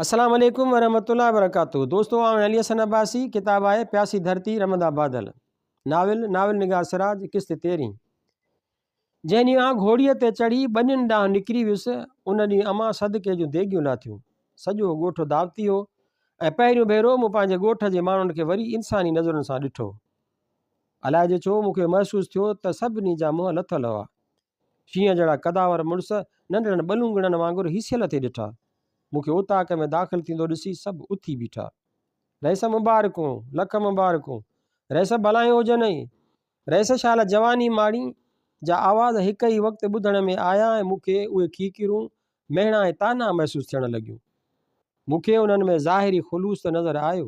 السلام عليڪم ورحمة الله وبرڪاته دوستو آئون علي حسن عباسي ڪتاب آهي پياسي ڌرتي رمندا بادل ناول ناول نگار سراج قسط تيرهين جنهن ڏينهن آئون گهوڙيء تي چڙهي ٻنين ڏانهن نڪري ويس ان ڏينهن امان صدقي جون ديڳيون لاٿيون سڄو ڳوٺ دعوتي هو ۽ پهريون ڀيرو مون پنهنجي ڳوٺ جي ماڻهن کي وري انساني نظرن سان ڏٺو الائجي ڇو مون کي محسوس ٿيو ته سڀني جا منهن لٿل هئا شينهن جهڙا قداور مڙس ننڍڙن ٻلونگڙن وانگر هيسيل ٿي ڏٺا. مون کي اوطاق ۾ داخل ٿيندو ڏسي سڀ اٿي بيٺا. رئيس مبارڪون، لک مبارڪون. رئيس ڀلايون هجنئي. رئيس شال جواني ماڻي جا آواز هڪ ئي وقت ٻڌڻ ۾ آيا ۽ مون کي اهي کيڪرون، مهڻا ۽ طعنا محسوس ٿيڻ لڳيون. مون کي انهن ۾ ظاهري خلوص ته نظر آيو،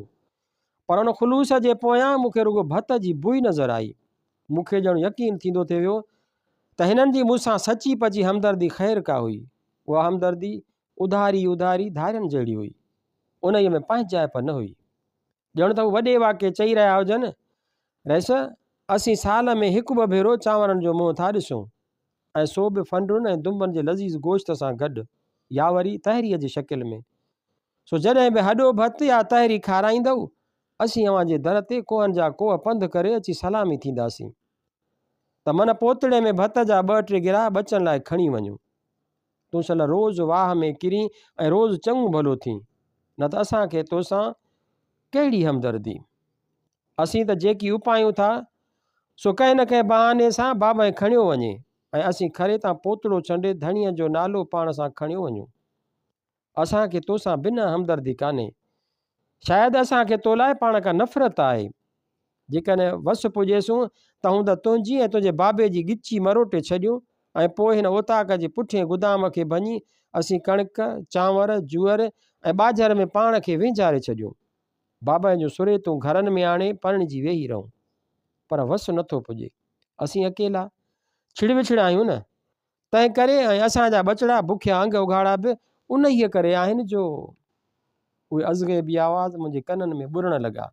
پر ان خلوص جي پويان مون کي رڳو ڀت جي بوء نظر آئي. مون کي ڄڻ يقين ٿيندو ٿي ويو ته هنن جي مون سان سچي پچي همدردي خير ڪا هئي. اها همدردي اڌاري اڌاري ڌارين جهڙي هئي. انهيء ۾ پنهنجائپ نه هئي. ڄڻ ته هو وڏي واڪي چئي رهيا هجن، رئيس، اسين سال ۾ هڪ ٻه ڀيرو چانورن جو منهن ٿا ڏسون. ۽ سو به ڦنڊرن ۽ دنبن جي لذيذ گوشت سان گڏ يا وري تهريء جي شڪل ۾. سو جڏهن به هڏو ڀت يا تهري کارائيندؤ، اسين اوهان جي در تي ڪوهن جا ڪوهه پنڌ ڪري اچي سلامي ٿينداسين ته من پوتڙي ۾ ڀت جا ٻه ٽي گراهه ٻچن لاء کڻي وڃون. تون شل روز واهه ۾ ڪرين ۽ روز چڱو ڀلو ٿين، نه ته اسان کي توسان ڪهڙي همدردي؟ اسين ته جيڪي اپايون ٿا، سو ڪنهن نه ڪنهن بهاني سان بابائين کڻيو وڃي ۽ اسين کري تان پوتڙو ڇنڊي ڌڻيء جو نالو پاڻ سان کڻيو وڃون. اسان کي توسان بنهه همدردي ڪانهي. شايد اسان کي تو لاء پاڻ کان نفرت آهي. جيڪڏهن وس پڄيسون ته هوند تنهنجي ۽ تنهنجي بابي جي ڳچي مروٽي ڇڏيون ۽ پوء هن اوطاق جي پٺئين گدام کي ڀڃي اسين ڪڻڪ، چانور، جوئر ۽ ٻاجهر ۾ پاڻ کي وهنجاري ڇڏيون. بابائين جون سريتون گهرن ۾ آڻي پرڻجي ويهي رهون. پر وس نٿو پڄي. اسين اڪيلا، ڇڙ وڇڙ آهيون نه. تنهن ڪري ۽ اسان جا ٻچڙا بکيا انگ اگهاڙا به انهيء ڪري آهن جو. اهي ازغيبي آواز منهنجي ڪنن ۾ ٻرڻ لڳا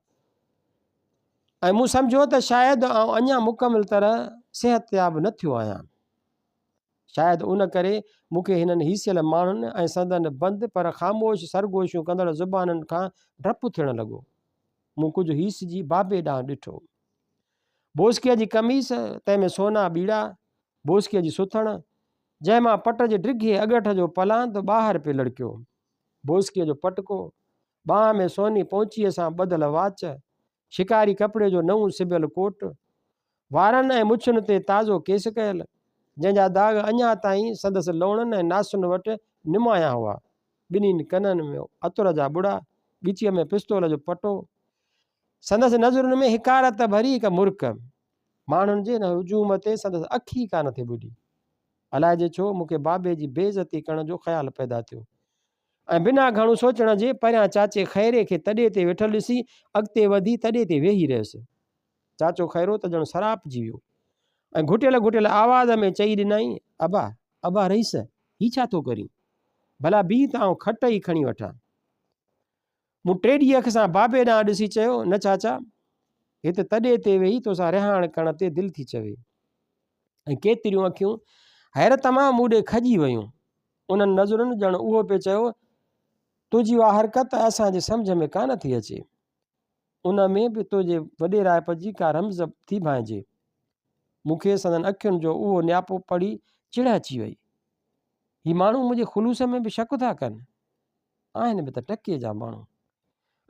۽ مون سمجهيو ته شايد آئون اڃا مڪمل طرح صحتياب نه ٿيو آهيان. شايد ان ڪري مون کي هنن هيسيل ماڻهن ۽ سندن بند پر خاموش سرگوشيون ڪندڙ زبانن کان ڊپ ٿيڻ لڳو. مون ڪجهه هيسجي بابي ڏانهن ڏٺو. بوسڪيء جي قميص، تنهن ۾ سونا ٻيڙا، بوسڪيء جي سٿڻ، جنهن مان پٽ جي ڊگهي اڳٺ جو پلاند ٻاهر پئي لڙڪيو. بوسڪيء جو پٽڪو، ٻانهن ۾ سوني پونچيء سان ٻڌل واچ، شڪاري ڪپڙي جو نئون سبيل ڪوٽ، وارن ۽ مڇن تي تازو ڪيس ڪيل، جنهن جا داغ اڃا تائين سندس لوڻن ۽ ناسن وٽ نمايان هئا. ٻنهين ڪنن ۾ عطر جا ٻڙا، ڳچيء ۾ پستول جو پٽو. سندس نظرن ۾ حقارت ڀري هڪ مرڪ. ماڻهن جي ان هجوم تي سندس اک ئي ڪانه ٿي ٻڏي. الائجي ڇو مون کي بابي جي بي عزتي ڪرڻ جو خيال پيدا ٿيو ۽ بنا گهڻو سوچڻ جي پريان چاچي خيري کي تڏي تي ويٺل ڏسي اڳتي وڌي تڏي تي ويهي رهيس. چاچو خيرو ته ڄڻ سراپجي ويو ۽ گهٽيل گهٽيل آواز ۾ چئي ڏنائين، ابا، ابا رئيس، هي ڇا ٿو ڪرين؟ ڀلا بيهه ته آئون کٽ ئي کڻي وٺان. مون ٽيڏي اک سان بابي ڏانهن ڏسي چيو، نه چاچا، هت تڏي تي ويهي توسان رهاڻ ڪرڻ تي دل ٿي چوي. ۽ ڪيتريون اکيون حيرت مان مون ڏي کڄي ويون. انهن نظرن ڄڻ اهو پئي چيو، تنهنجي اها حرڪت اسان جي سمجهه ۾ ڪانه ٿي اچي. ان ۾ به تنهنجي وڏيرائپ جي ڪا رمز ٿي ڀانئجي. مون کي سندن اکين جو اهو نياپو پڙهي چڙ اچي وئي. هي ماڻهو منهنجي خلوص ۾ به شڪ ٿا ڪن. آهن به ته ٽڪي جا ماڻهو.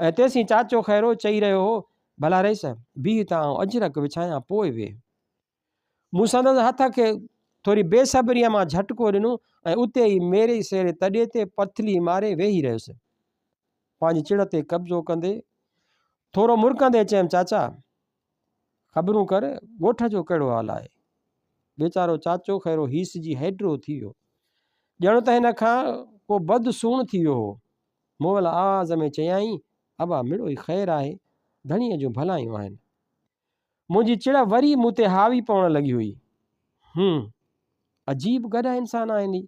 ۽ تيسين چاچو خيرو چئي رهيو هو، ڀلا رئيس، بيهه ته آئون اجرڪ وڇايان پوء ويهه. مون سندس هٿ کي ٿوري بي صبريء مان جهٽڪو ڏنو ۽ اتي ئي ميري سيري تڏي تي پٿلي ماري ويهي رهيس. پنهنجي چڙ تي قبضو ڪندي ٿورو مرڪندي چيم، چاچا! خبرون ڪر، ڳوٺ جو ڪهڙو حال آهي؟ ويچارو چاچو خيرو هيسجي هيڊرو ٿي ويو. ڄڻ ته هن کان ڪو بد سوڻ ٿي ويو هو. مئل آواز ۾ چيائين، ابا مڙوئي خير آهي، ڌڻيء جون ڀلايون آهن. منهنجي چڙ وري مون تي حاوي پوڻ لڳي هئي. هون! عجيب گڏهه انسان آهن هي.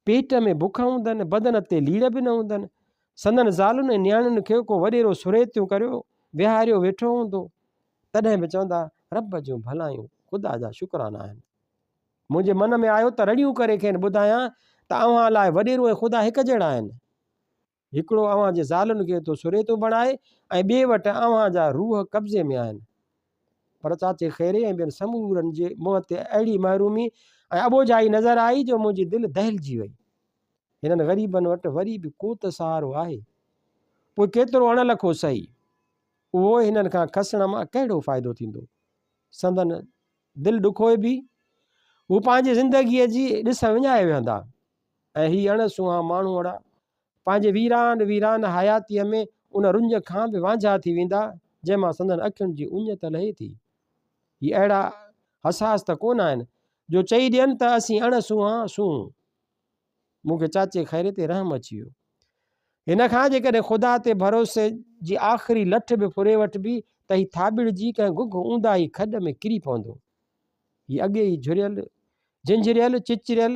پيٽ ۾ بک هوندن، بدن تي ليڙ به نه هوندن. سندن زالن ۽ نياڻين کي ڪو وڏيرو سريتيون ڪريو ويهاريو ويٺو هوندو. تڏهن به چوندا، رب جون ڀلايون، خدا جا شڪرانا آهن. منهنجي من ۾ آيو ته رڙيون ڪري کين ٻڌايان ته اوهان لاء وڏيرو ۽ خدا هڪ جهڙا آهن. هڪڙو اوهان جي زالن کي ٿو سريتو بڻائي ۽ ٻئي وٽ اوهان جا روح قبضي ۾ آهن. پر چاچي خيري ۽ ٻين سمورن جي منهن تي اهڙي محرومي ۽ اٻوجهائي نظر آئي جو منهنجي دل دهلجي وئي. هنن غريبن وٽ وري به ڪو ته سهارو آهي. پوء ڪيترو اڻ لکو سهي. اهو هنن کان کسڻ مان ڪهڙو فائدو ٿيندو؟ سندن دل ڏکوئبي، هو پنهنجي زندگيء جي ڏس وڃائي ويهندا ۽ هي اڻ سونهان ماڻهوئڙا پنهنجي ويران ويران حياتيء ۾ ان رڃ کان به وانجها ٿي ويندا، جنهن مان سندن اکين جي اڃ ته لهي ٿي. هي اهڙا حساس ته ڪونه آهن، جو چئي ڏين ته اسين اڻ سونهان سونهون. مون کي چاچي خيري تي رحم اچي ويو. هن کان جيڪڏهن خدا تي ڀروسي جي آخري لٺ به ڦري وٺبي ته هي ٿاٻڙجي ڪنهن گهگهه اونداهي کڏ ۾ ڪري پوندو. هي اڳي ئي جهريل، جهنجهريل، چچريل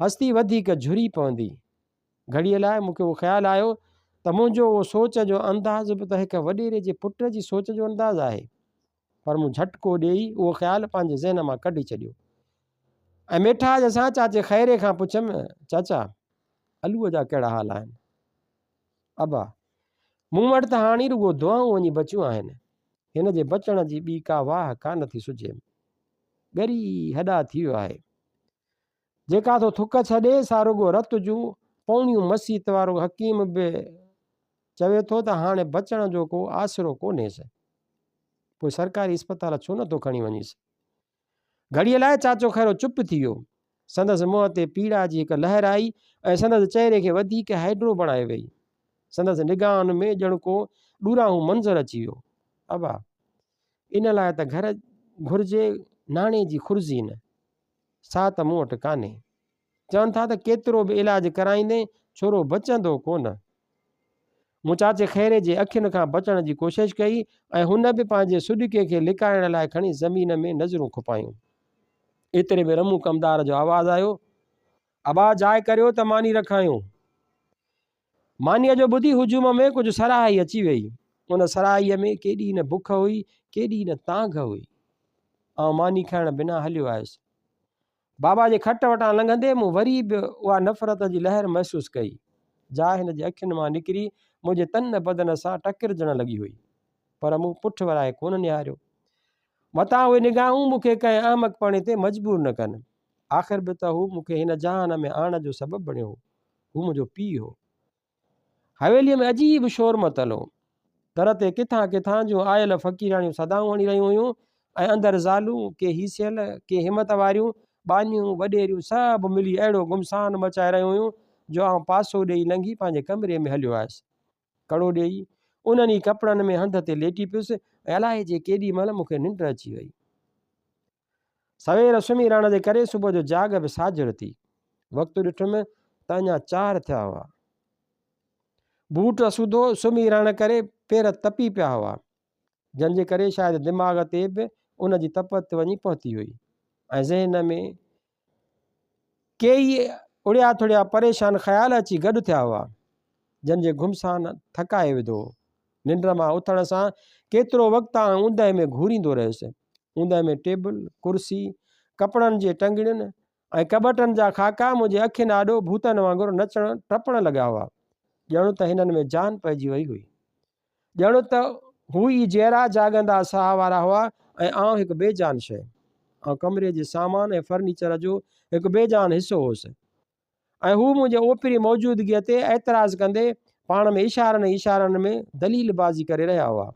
هستي وڌيڪ جهري پوندي. گهڙيء لاء مون کي اهو خيال آيو ته منهنجو اهو سوچ جو انداز به ته هڪ وڏيري جي پٽ جي سوچ جو انداز آهي. پر مون جهٽڪو ڏيئي اهو خيال پنهنجي ذهن مان ڪڍي ڇڏيو ۽ ميٺاج سان چاچي خيري کان پڇيم، چاچا! الوء جا ڪهڙا حال آهن؟ ابا! مون وٽ ته هاڻي رڳو دعائون وڃي بچيون آهن. هن جي بچڻ جي ٻي ڪا واهه ڪانه ٿي سجهيم. ڳري هڏا ٿي ويو آهي. جيڪا ٿو ٿڪ ڇڏي سا رڳو رت جون پوڻيون مسيت وارو حڪيم به چوي ٿو ته هاڻي بچڻ جو ڪو آسرو ڪونهيس. پوء سرڪاري اسپتال ڇو نه ٿو کڻي وڃيس؟ گهڙيء لاء چاچو خيرو چپ ٿي ويو. سندس منهن تي پيڙا جي هڪ لهر آئي ۽ سندس چهري کي وڌيڪ هيڊرو بڻائي وئي. سندس نگاهن ۾ ڄڻ ڪو ڏورانهون منظر اچي ويو. ابا! ان لاء ته گهر گهرجي ناڻي جي خرزين، سا ته مون وٽ ڪانهي. چون ٿا ته ڪيترو به علاج ڪرائيندين، ڇورو بچندو ڪونه. مون چاچي خيري جي اکين کان بچڻ جي ڪوشش ڪئي ۽ هن به پنهنجي سڏڪي کي لڪائڻ لاء کڻي زمين ۾ نظرون کپايون. ايتري ۾ رمون ڪمدار جو آواز آيو، ابا جاء ڪريو ته ماني رکايون. مانيء جو ٻڌي هجوم ۾ ڪجهه سرهائي اچي ويئي. ان سرهائيء ۾ ڪيڏي نه بک هئي، ڪيڏي نه تانگهه هئي. آئون ماني کائڻ بنا هليو آيس. بابا جي کٽ وٽان لنگهندي مون وري به اها نفرت جي لهر محسوس ڪئي، جا هن جي اکين مان نڪري منهنجي تن بدن سان ٽڪرجڻ لڳي هئي. پر مون پٺ ورائي ڪونه نهاريو. متان اهي نگاهون مون کي ڪنهن احمقپڻي تي مجبور نه ڪن. آخر به ته هو مون کي هن جهان ۾ آڻڻ جو سبب بڻيو هو. هو منهنجو پيء هو. حويليء ۾ عجيب شور متل هو. در تي ڪٿان ڪٿان جون آيل فقيرياڻيون صدائون هڻي رهيون هيون ۽ اندر زالون، ڪي هيسيل، ڪي همت واريون، ٻانهيون، وڏيريون سڀ ملي اهڙو گهمسان مچائي رهيون هيون جو آئون پاسو ڏيئي لنگهي پنهنجي ڪمري ۾ هليو آيس. ڪڙو ڏيئي انهن ئي ڪپڙن ۾ هنڌ تي ليٽي پيس ۽ الائي جي ڪيڏي مهل مون کي ننڊ اچي وئي. سوير سمهي رهڻ جي ڪري صبح جو جاڳ به ساجهر ٿي. وقت ڏٺم ته اڃا چار ٿيا هئا. بوٽ سوڌو سمهي رهڻ ڪري پير تپي پيا هئا، جنهن جي ڪري شايد دماغ تي به ان جي تپت وڃي پهتي هئي ۽ ذهن ۾ ڪيئي اڙيا ٿڙيا پريشان خيال اچي گڏ ٿيا هئا، جن جي گهمسان ٿڪائي وڌو هو. ننڊ مان اٿڻ سان ڪيترو وقت آئون اوندهه ۾ گهوريندو رهيس. اوندهه ۾ ٽيبل، ڪرسي، ڪپڙن جي ٽنگڙين ۽ ڪٻٽن جا خاڪا منهنجي اکين آڏو ڀوتن وانگر نچڻ ٽپڻ لڳا هئا. ڄڻ ته هنن ۾ جان پئجي وئي هئي. ڄڻ ته هو ئي جيئرا جاڳندا ساهه وارا هئا ۽ آئون هڪ بي جان شيء. آئون ڪمري جي سامان ۽ فرنيچر جو هڪ بي جان حصو هوس. ۽ هو منهنجي اوپري موجودگيء تي اعتراض ڪندي پاڻ ۾ اشارن ئي اشارن ۾ دليل بازي ڪري رهيا هئا.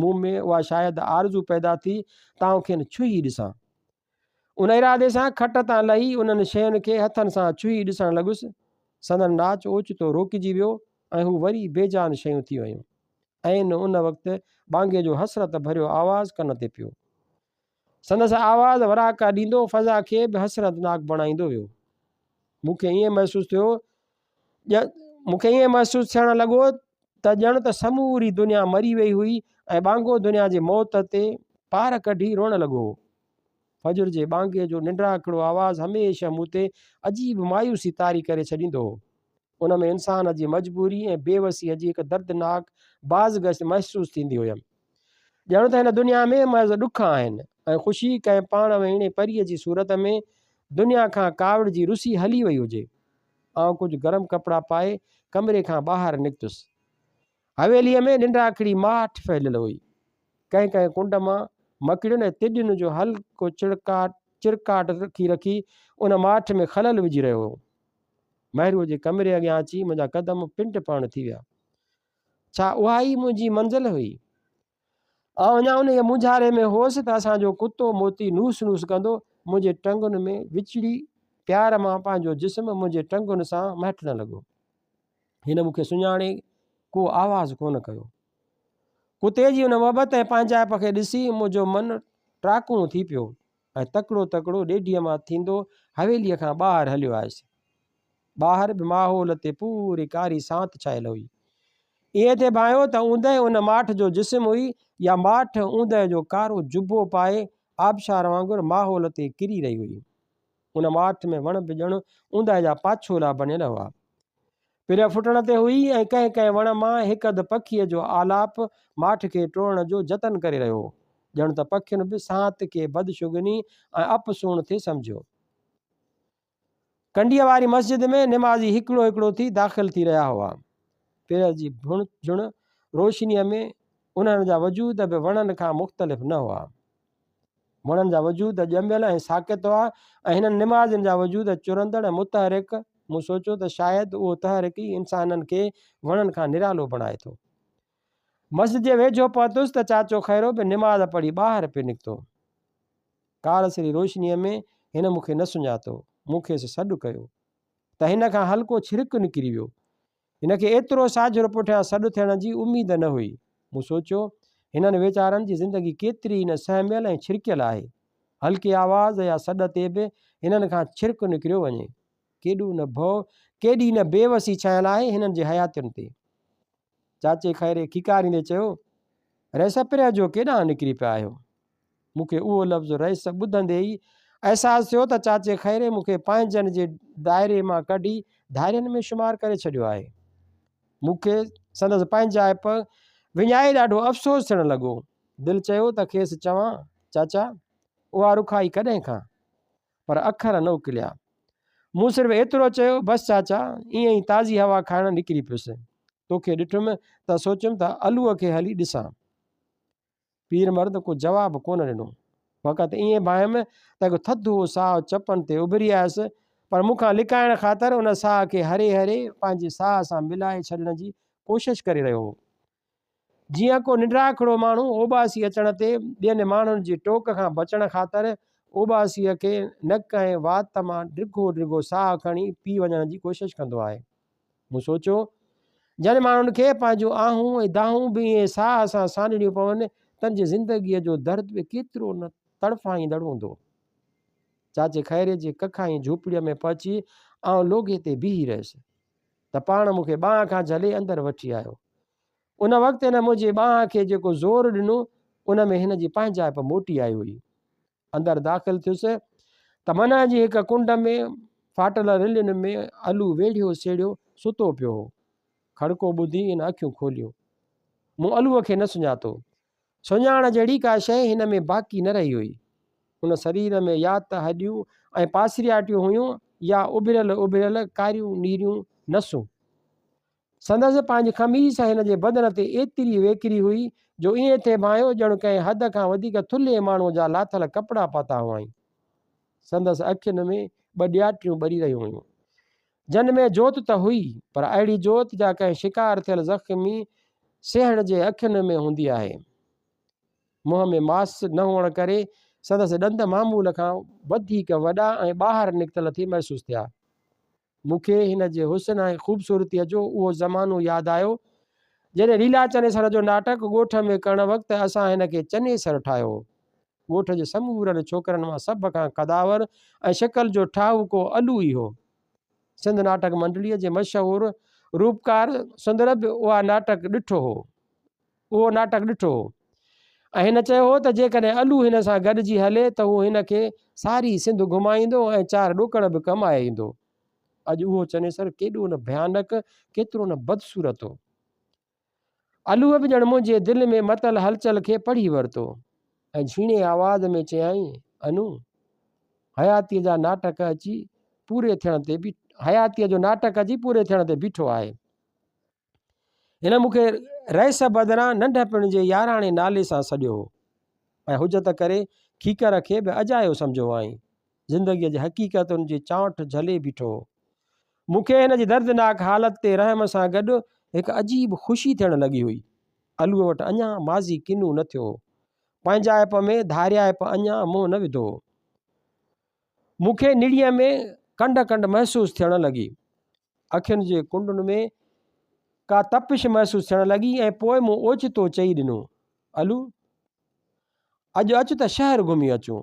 مون ۾ اها شايد آرزو پيدا ٿي ته آئون کين ڇهي ڏسان. ان ارادي سان کٽ تان لهي انهن شين کي هٿن سان ڇهي ڏسڻ لڳس. سندن ناچ اوچتو روڪجي ويو ۽ هو وري بي جان شيون ٿي ويون. عين ان وقت ٻانگي جو حسرت ڀريو آواز ڪن تي پيو. سندس آواز وراڪا ڏيندو فضا کي به حسرتناڪ بڻائيندو ويو. مون کي ائين محسوس ٿيو مون کي ائين محسوس ٿيڻ لڳو ته ڄڻ ته سموري دنيا مري وئي هئي ۽ ٻانگو دنيا جي موت تي پار ڪڍي روئڻ لڳو هو. فجر جي ٻانگي جو ننڊاکڙو آواز هميشه مون تي عجيب مايوسي طاري ڪري ڇڏيندو هو. ان ۾ انسان جي مجبوري ۽ بي وسيء جي هڪ دردناڪ بازگشت محسوس ٿيندي هيم. ڄڻ ته هن دنيا ۾ محض ڏک آهن ۽ خوشي ڪنهن پاڻ وهيڻي پريء جي صورت ۾ دنيا کان ڪاوڙجي رسي هلي وئي هجي. آئون ڪجهه گرم ڪپڙا پائي ڪمري کان ٻاهر نڪتس. حويليء ۾ ننڊاکڙي ماٺ ڦهليل هئي. ڪنهن ڪنهن ڪنڊ مان مڪڙين ۽ تڏين جو هلڪو چڙڪاٽ چرڪاٽ رکي رکي ان ماٺ ۾ خلل وجهي رهيو هو. مهروء جي ڪمري اڳيان اچي منهنجا قدم پنڊ پهڻ ٿي ويا. ڇا اها ئي منهنجي منزل هئي؟ آئون اڃا انهيء مونجهاري ۾ هوس ته اسان جو ڪتو موتي نوس نوس ڪندو منهنجي ٽنگن ۾ وچڙي پيار مان پنهنجو جسم منهنجي ٽنگن سان مهٽڻ لڳو. هن مون کي سڃاڻي ڪو آواز ڪونه ڪيو. ڪتي جي ان محبت ۽ پنهنجائپ کي ڏسي منهنجو من ٽاڪڻو ٿي پيو ۽ تڪڙو تڪڙو ڏيڍيء مان ٿيندو حويليء کان ٻاهر هليو آيس. ٻاهر به ماحول تي پوري ڪاري سانت ڇانيل هئي. ائين ٿي ڀانئيو ته اوندهه ان ماٺ جو جسم هئي يا ماٺ اوندهه جو ڪارو جبو پائي آبشار وانگر ماحول تي ڪري رهي هئي. ان ماٺ ۾ وڻ به ڄڻ اونداهي جا پاڇولا بڻيل هئا. پرهه ڦٽڻ تي هئي ۽ ڪنهن ڪنهن وڻ مان هڪ اڌ پکيء جو آلاپ ماٺ کي ٽوڙڻ جو جتن ڪري رهيو هو. ڄڻ ته پکين به سانت کي بدشگني ۽ اپسوڻ ٿي سمجهيو. ڪنڊيء واري مسجد ۾ نمازي هڪڙو هڪڙو ٿي داخل ٿي رهيا هئا. پرهه جي ڀڻ جھڻ روشنيء ۾ انهن جا وجود به وڻن کان مختلف نه هئا. وڻن جا وجود ڄميل ۽ ساڪت هئا ۽ هنن نمازين جا وجود چرندڙ ۽ متحرڪ. مون سوچيو ته شايد اهو تحرڪ ئي انسانن کي وڻن کان نرالو بڻائي ٿو. مسجد جي ويجهو پهتس ته چاچو خيرو به نماز پڙهي ٻاهر پئي نڪتو. ڪارسري روشنيء ۾ هن مون کي نه سڃاتو. مون کيس سڏ ڪيو ته هن کان هلڪو ڇرڪ نڪري ويو. هن کي ايترو ساجهر پٺيان سڏ ٿيڻ جي اميد نه هئي. مون سوچيو، هنن ويچارن جي زندگي ڪيتري نه سهميل ۽ ڇرڪيل آهي. هلڪي آواز يا سڏ تي به هنن کان ڇرڪ نڪريو وڃي. ڪيڏو نه ڀؤ، ڪيڏي نه بي وسي ڇانيل آهي هنن جي حياتين تي. چاچي خيري کيڪاريندي چيو، رئيس پرهه جو ڪيڏانهن نڪري پيا آهيو؟ مون کي اهو لفظ رئيس ٻڌندي ئي احساس ٿيو ته چاچي خيري مون کي پنهنجن جي دائري مان ڪڍي ڌارين ۾ شمار ڪري ڇڏيو آهي. مون کي سندس پنهنجائپ وڃائي ڏاڍو افسوس ٿيڻ لڳو. دل چيو ته کيس چوان، چاچا! اها رکائي ڪڏهن کان؟ پر اکر نه اڪليا. مون صرف ايترو چيو، بس چاچا! ائين ئي تازي هوا کائڻ نڪري پيس. توکي ڏٺم ته سوچيم ته علوء کي هلي ڏسان. پير مرد ڪو جواب ڪونه ڏنو. فقط ائين ڀانئيم ته هڪ ٿڌو ساهه چپن تي اڀري آيس، پر مون کان لڪائڻ خاطر ان ساهه کي هري هري پنهنجي ساهه سان ملائي ڇڏڻ جي ڪوشش ڪري رهيو هو. جيئن ڪو ننڊاکڙو ماڻهو اوٻاسي اچڻ تي ٻين ماڻهن جي ٽوڪ کان بچڻ خاطر اوٻاسيء کي نڪ ۽ وات مان ڊگهو ڊگهو ساهه کڻي پي وڃڻ جي ڪوشش ڪندو آهي. مون سوچيو، جن ماڻهن کي پنهنجون آهون ۽ دانهون به ائين ساهه سان سانڍڻيون پون، تن جي زندگيء جو درد به ڪيترو نه تڙڦائيندڙ هوندو. چاچي خيري جي ڪکائين جهوپڙيء ۾ پهچي آئون لوگهي تي بيهي رهيس ته پاڻ مون کي ٻانهن کان جهلي اندر وٺي آيو. ان وقت هن منهنجي ٻانهن کي جيڪو زور ڏنو، ان ۾ هن جي پنهنجائپ موٽي آئي هئي. اندر داخل ٿيس ته منهن جي هڪ ڪنڊ ۾ ڦاٽل رلين ۾ الو ويڙهيو سيڙهيو ستو پيو هو. کڙڪو ٻڌي هن اکيون کوليون. مون الوء کي نه سڃاتو. سڃاڻ جهڙي ڪا شيء هن ۾ باقي نه رهي هئي. ان سرير ۾ يا ته هڏيون ۽ پاسرياٽيون هيون يا اڀريل اڀريل ڪاريون نيريون نسون. سندس پنهنجي قميص هن جي بدن تي ايتري ويڪري هئي جو ائين ٿي ڀانئيو ڄڻ ڪنهن حد کان وڌيڪ ٿلهي ماڻهوء جا لاٿل ڪپڙا پاتا هئائين. سندس اکين ۾ ٻه ڏياٽيون ٻري رهيون هيون، جن ۾ جوت ته هئي، پر اهڙي جوت جا ڪنهن شڪار ٿيل زخمي سيهڙ جي اکين ۾ هوندي آهي. منهن ۾ ماس نه هئڻ ڪري سندس ڏند معمول کان وڌيڪ وڏا ۽ ٻاهر نڪتل ٿي محسوس ٿيا. مون کي هن جي حسن ۽ خوبصورتيء جو اهو زمانو ياد آيو، جڏهن ليلا چنيسر جو ناٽڪ ڳوٺ ۾ ڪرڻ وقت اسان هن کي چنيسر ٺاهيو هو. ڳوٺ جي سمورن ڇوڪرن مان سڀ کان قداور ۽ شڪل جو ٺاهوڪو علو ئي هو. سنڌ ناٽڪ منڊليء جي مشهور روپڪار سندر به اها ناٽڪ ڏٺو هو. اهو ناٽڪ ڏٺو هو ۽ هن چيو هو ته جيڪڏهن علو هن سان گڏجي هلي ته هو هن کي ساري سنڌ گهمائيندو ۽ چار ڏوڪڙ به ڪمائي ايندو. اڄ اهو چنيسر ڪيڏو نه ڀيانڪ، ڪيترو نه بدصورت هو. علوء به ڄڻ منهنجي دل ۾ متل هلچل کي پڙهي ورتو ۽ جهيڻي آواز ۾ چيائين، انو! حياتيء جا ناٽڪ اچي پوري ٿيڻ تي حياتيء جو ناٽڪ اچي پوري ٿيڻ تي بيٺو آهي. هن مون کي رئيس بدران ننڍپڻ جي ياراڻي نالي سان سڏيو هو ۽ حجت ڪري کيڪر کي به اجايو سمجهيو هئائين. زندگيء جي حقيقتن جي چانئٺ جهلي بيٺو هو. مون کي هن جي دردناڪ حالت تي رحم سان گڏ هڪ عجيب خوشي ٿيڻ لڳي هئي. علوء وٽ اڃا ماضي ڪنو نه ٿيو هو. پنهنجائپ ۾ ڌاريائپ اڃا منهن نه وڌو هو. مون کي نڙيء ۾ ڪنڊ ڪنڊ محسوس ٿيڻ لڳي. اکين جي ڪنڊن ۾ ڪا تپش محسوس ٿيڻ لڳي ۽ پوء مون اوچتو چئي ڏنو، الو! اڄ اچ ته شهر گهمي اچون.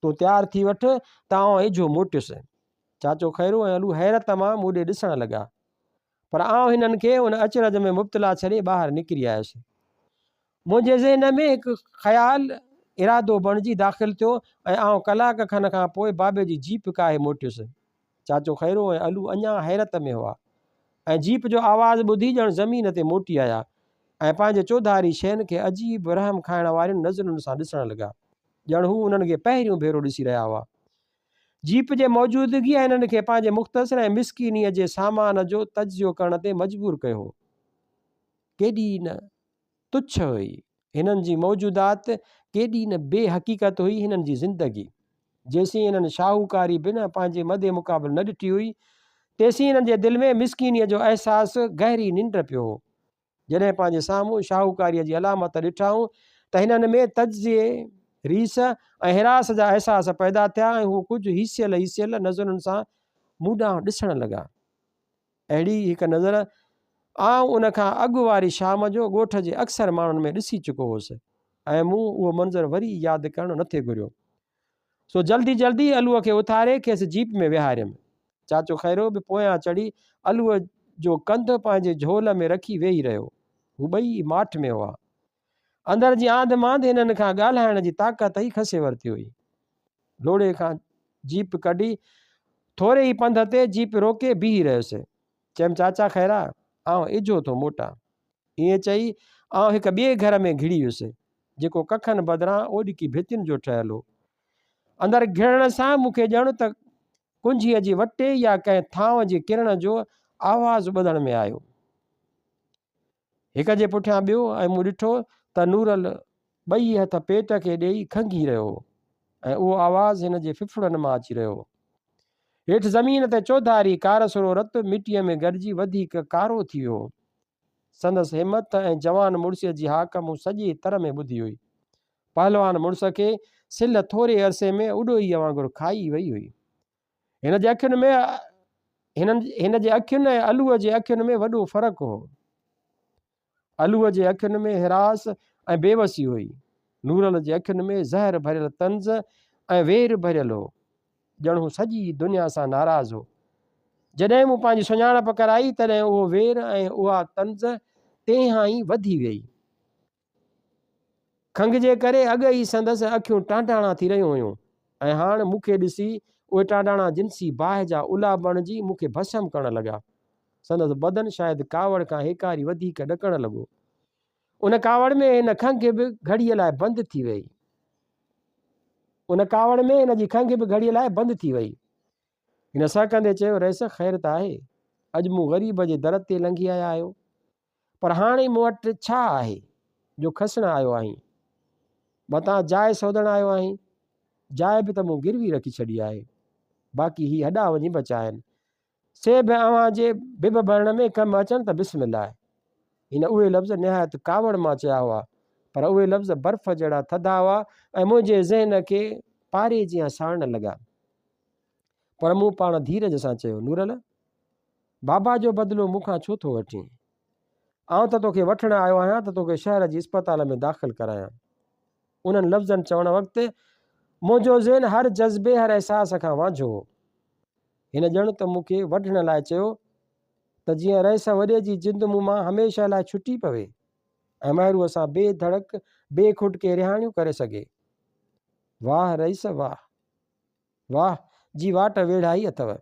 تون تيار ٿي وٺ ته آئون اجهو موٽيس. چاچو خيرو ۽ الو حيرت مان مون ڏي ڏسڻ لڳا. پر آئون هنن کي ان اچرج ۾ مبتلا ڇڏي ٻاهر نڪري آيس. منهنجي ذهن ۾ هڪ خيال ارادو بڻجي داخل ٿيو ۽ آئون ڪلاڪ کن کان پوء بابي جي جيپ ڪاهي موٽيس. چاچو خيرو ۽ علو اڃا حيرت ۾ هئا ۽ جيپ جو آواز ٻڌي ڄڻ زمين تي موٽي آيا ۽ پنهنجي چوڌاري شين کي عجيب رحم کائڻ وارين نظرن سان ڏسڻ لڳا، ڄڻ هو انهن کي پهريون ڀيرو ڏسي رهيا هئا. جيپ جي موجودگيء هنن کي پنهنجي مختصر ۽ مسڪينيء جي سامان جو تجزيو ڪرڻ تي مجبور ڪيو هو. ڪيڏي نه تڇ هئي هنن جي موجودات، ڪيڏي نه بي حقيقت هئي هنن جي زندگي. جيسين هنن شاهوڪاري بنهه پنهنجي مد مقابل نه ڏٺي هئي، تيسين هنن جي دل ۾ مسڪينيء جو احساس گهري ننڊ پيو هو. جڏهن پنهنجي سامهون شاهوڪاريء جي علامت ڏٺائون ته هنن ۾ تجزيي، ريس ۽ هراس جا احساس پيدا ٿيا ۽ هو ڪجهه هيسيل هيسيل نظرن سان مون ڏانهن ڏسڻ لڳا. اهڙي ئي هڪ نظر آئون ان کان اڳ واري شام جو ڳوٺ جي اڪثر ماڻهن ۾ ڏسي چڪو هوس ۽ مون اهو منظر وري ياد ڪرڻ نه ٿي گهريو. سو جلدي جلدي علوء کي اٿاري کيس جيپ ۾ ويهاريم. چاچو خيرو به پويان چڙهي علوء جو ڪنڌ پنهنجي جهول ۾ رکي ويهي رهيو. هو ٻئي ماٺ ۾ هئا. اندر جي آنڌ مانڌ هنن کان ڳالهائڻ جي طاقت ئي کسي ورتي هئي. لوڙهي کان جيپ ڪڍي ٿوري ئي پنڌ تي جيپ روڪي بيهي رهيس. چيم چاچا خيرا آئون اجهو ٿو موٽان. ائين چئي آئون هڪ ٻئي گهر ۾ گهڙي ويس، جيڪو ڪکن بدران اوڏڪي ڀتين جو ٺهيل هو. اندر گهڙڻ سان مون کي ڄڻ ته ڪنجهيء جي وٽي يا ڪنهن ٿانء جي ڪرڻ جو آواز ٻڌڻ ۾ آيو. هڪ جي پٺيان ٻيو ۽ مون ڏٺو ته نورل ٻئي هٿ پيٽ کي ڏيئي کنگهي رهيو هو ۽ اهو آواز هن جي ڦڦڙن مان اچي رهيو هو. هيٺ زمين تي چوڌاري ڪارسرو رت مٽيء ۾ گڏجي وڌيڪ ڪارو ٿي ويو هو. سندس همت ۽ جوان مڙسيء جي هاڪ مون سڄي تر ۾ ٻڌي هئي. پهلوان مڙس کي سلهه ٿوري عرصي ۾ اڏوهيء وانگر کائي وئي هئي. هن جي اکين ۾ هنن هن جي اکين ۽ علوء جي اکين ۾ وڏو فرق هو. علوء جي اکين ۾ هراس ۽ بيوسي هئي. نورل جي اکين ۾ زهر ڀريل طنز ۽ وير ڀريل هو. ڄڻ هو سڄي دنيا سان ناراض هو. جڏهن مون پنهنجي سڃاڻپ ڪرائي تڏهن اهو وير ۽ اها طنز تنهان ئي وڌي ويئي. کنگهه جي ڪري اڳ ئي سندس اکيون ٽانڊاڻا ٿي رهيون هيون ۽ هاڻ مون کي ڏسي اهي ٽانڊاڻا جنسي باهه جا الا بڻجي مون کي ڀسم ڪرڻ لڳا. سندس بدن شايد ڪاوڙ کان هيڪاري وڌيڪ ڏڪڻ لڳو. ان ڪاوڙ ۾ هن کنگهه به گهڙيء لاء بند ٿي ويئي. ان ڪاوڙ ۾ هن جي کنگهه به گهڙيء لاء بند ٿي ويئي. هن سهڪندي چيو، رئيس خير ته آهي، اڄ مون غريب جي در تي لنگهي آيا آهيو. پر هاڻي مون وٽ ڇا آهي جو کسڻ آيو آهين؟ متان جاء سودڻ آيو آهين؟ جاء به ته مون گروي رکي ڇڏي آهي. باقي هي هڏا وڃي بچا آهن، سي به اوهان جي بب ڀرڻ ۾ ڪم اچن ته بسم الله. هن اهي لفظ نهايت ڪاوڙ مان چيا هئا، پر اهي لفظ برف جهڙا ٿڌا هئا ۽ منهنجي ذهن کي پاري جيان ساڙڻ لڳا. پر مون پاڻ ڌيرج سان چيو، نورل! بابا جو بدلو مون کان ڇو ٿو وٺين؟ آئون ته توکي وٺڻ آيو آهيان ته توکي شهر جي اسپتال ۾ داخل ڪرايان. انهن لفظن چوڻ وقت منهنجو ذهن هر جذبي هر احساس کان وانجهو هو. هن ڄڻ ته مون کي وڍڻ لاء چيو ته جيئن رئيس وڏي جي جند مون مان هميشه لاء ڇٽي پوي ۽ مهروء سان بي ڌڙڪ بي کٽڪي رهاڻيون ڪري سگهي. واهه رئيس واهه! واهه جي واٽ ويڙهائي اٿئو.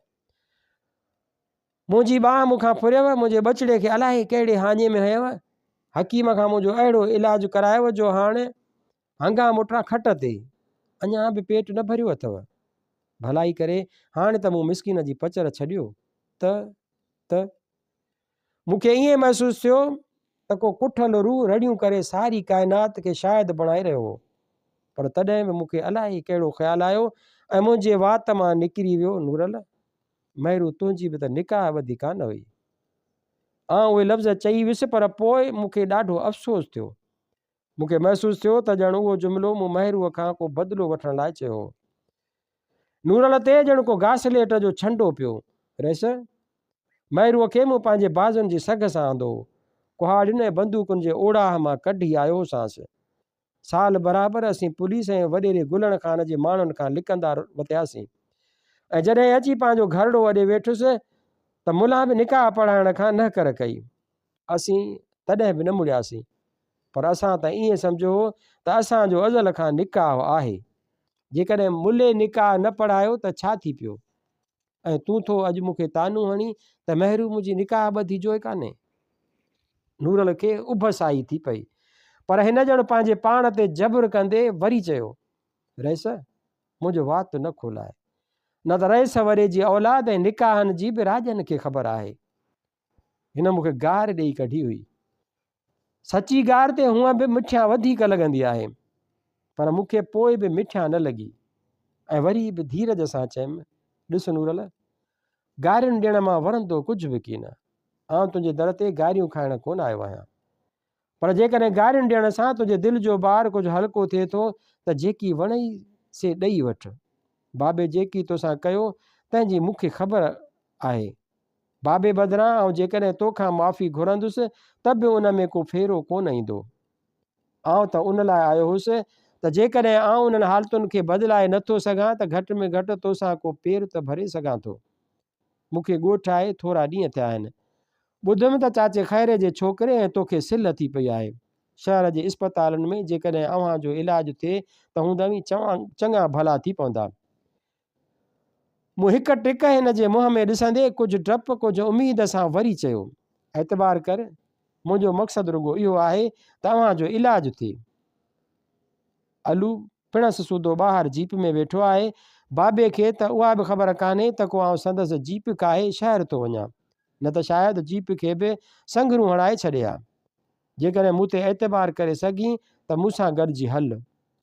منهنجي ٻانهن مون کان ڦريو، منهنجي ٻچڙي کي الائي ڪهڙي هاڃي ۾ هنيو. حڪيم کان منهنجو اهڙو علاج ڪرايو جو هاڻ هنگان موٽان کٽ تي. اڃا به پيٽ نه ڀريو اٿئو. ڀلائي ڪري هاڻ ته مون مسڪين جي پچر ڇڏيو ته ته. مون کي ائين محسوس ٿيو. ته ڪو ڪٺل روح رڙيون ڪري ساري ڪائنات کي شاهد بڻائي رهيو هو. پر تڏهن به مون کي الائي ڪهڙو خيال آيو ۽ منهنجي وات مان نڪري ويو، نورل! مهرو تنهنجي به ته نڪاح ٻڌي ڪانه هئي. آئون اهي لفظ چئي ويس پر پوء مون کي ڏاڍو افسوس ٿيو. مون کي محسوس ٿيو ته ڄڻ اهو جملو مون مهروء کان ڪو بدلو وٺڻ لاء چيو هو. نورل تي ڄڻ ڪو گاسليٽ جو ڇنڊو پيو. رئيس! مهروء کي مون پنهنجي بازن جي سگهه سان آندو هو. ڪهاڙين ۽ بندوقن جي اوڙاهه مان ڪڍي آيو هوسانس. سال برابر اسين پوليس ۽ وڏيري گلڻ خان جي ماڻهن کان لڪندا وتياسين ۽ جڏهن اچي پنهنجو گهرڙو اڏي ويٺس ته ملان به نڪاح پڙهائڻ کان نهڪر ڪئي. اسين تڏهن به نه مڙياسين پر اسان ته ائين سمجهيو هو ته اسان جو ازل کان نڪاح آهي. جيڪڏهن ملي نڪاح نه پڙهايو ته ڇا ٿي پيو؟ ۽ تون ٿو اڄ مون کي طعنو هڻين ته مهرو منهنجي نڪاح ٻڌي جوء ڪانهي. نورل کي اڀ سائي ٿي پئي. پر هن ڄڻ پنهنجي پاڻ تي جبر ڪندي وري چيو، رئيس، منهنجو وات نه کولاء. نه ته رئيس وري جي اولاد ۽ نڪاحن جي به راڄن کي خبر آهي. هن مون کي گار ڏيئي ڪڍي هئي. سچي گار تي هونء به مٺيان وڌيڪ لڳندي آهي، پر مون کي پوء به مٺيان نه لڳي ۽ وري به ڌيرج سان چيم، ڏس نورل، گارين ڏيڻ مان ورندو ڪجهه به ڪين. آئون تنهنجي در تي گاريون کائڻ ڪونه آيو آهيان. پر جيڪڏهن گارين ڏيڻ سان تنهنجي دل جو بار ڪجهه هلڪو ٿئي ٿو ته جيڪي وڻئي سي ڏئي وٺ. بابي جيڪي توسان ڪيو، تنهن جي مون کي خبر آهي. بابي بدران آئون جيڪڏهن تو کان معافي گهرندس ته به ان ۾ ڪو ڦيرو ڪونه ايندو. آئون ته ان لاء آيو هوس ته جيڪڏهن آئون انهن حالتن کي بدلائي نه ٿو سگهان ته گهٽ ۾ گهٽ توسان ڪو پير ته ڀري سگهان ٿو. مون کي ڳوٺ آئي ٿورا ڏينهن ٿيا آهن. ٻڌم ته چاچي خيري جي ڇوڪري ۽ توکي سلهه ٿي پئي آهي. شهر جي اسپتالن ۾ جيڪڏهن اوهان جو علاج ٿئي ته هوند اوهين چڱا ڀلا ٿي پوندا. مون هڪ ٽڪ هن جي منهن ۾ ڏسندي ڪجهه ڊپ ڪجهه اميد سان وري چيو، اعتبار ڪر، منهنجو مقصد رڳو اهو آهي ته اوهان جو علاج ٿئي. علو پڻس سوڌو ٻاهر جيپ ۾ ويٺو آهي. بابي کي ته اها به خبر ڪانهي ته ڪو آئون سندس جيپ ڪاهي شهر ٿو وڃان، نه ته شايد جيپ کي به سنگهرون هڻائي ڇڏي ها. جيڪڏهن مون تي اعتبار ڪري سگهين ته مون سان گڏجي هل.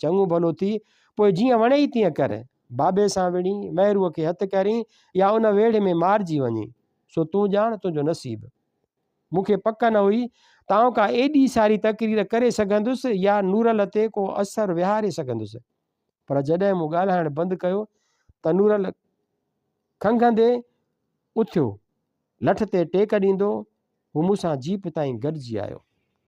چڱو ڀلو ٿي، پوء جيئن وڻيئي تيئن ڪر. بابي سان وڙهين، مهروء کي هٿ ڪرين يا ان ويڙهه ۾ مارجي وڃين، سو تون ڄاڻ تنهنجو نصيب. مون کي پڪ نه هئي ته آئون ڪا ايڏي ساري تقرير ڪري سگهندس يا نورل تي ڪو اثر ويهاري سگهندس. پر جڏهن مون ڳالهائڻ بند ڪيو ته نورل کنگهندي اٿيو. لٺ تي ٽيڪ ڏيندو هو مون سان جيپ تائين گڏجي آيو.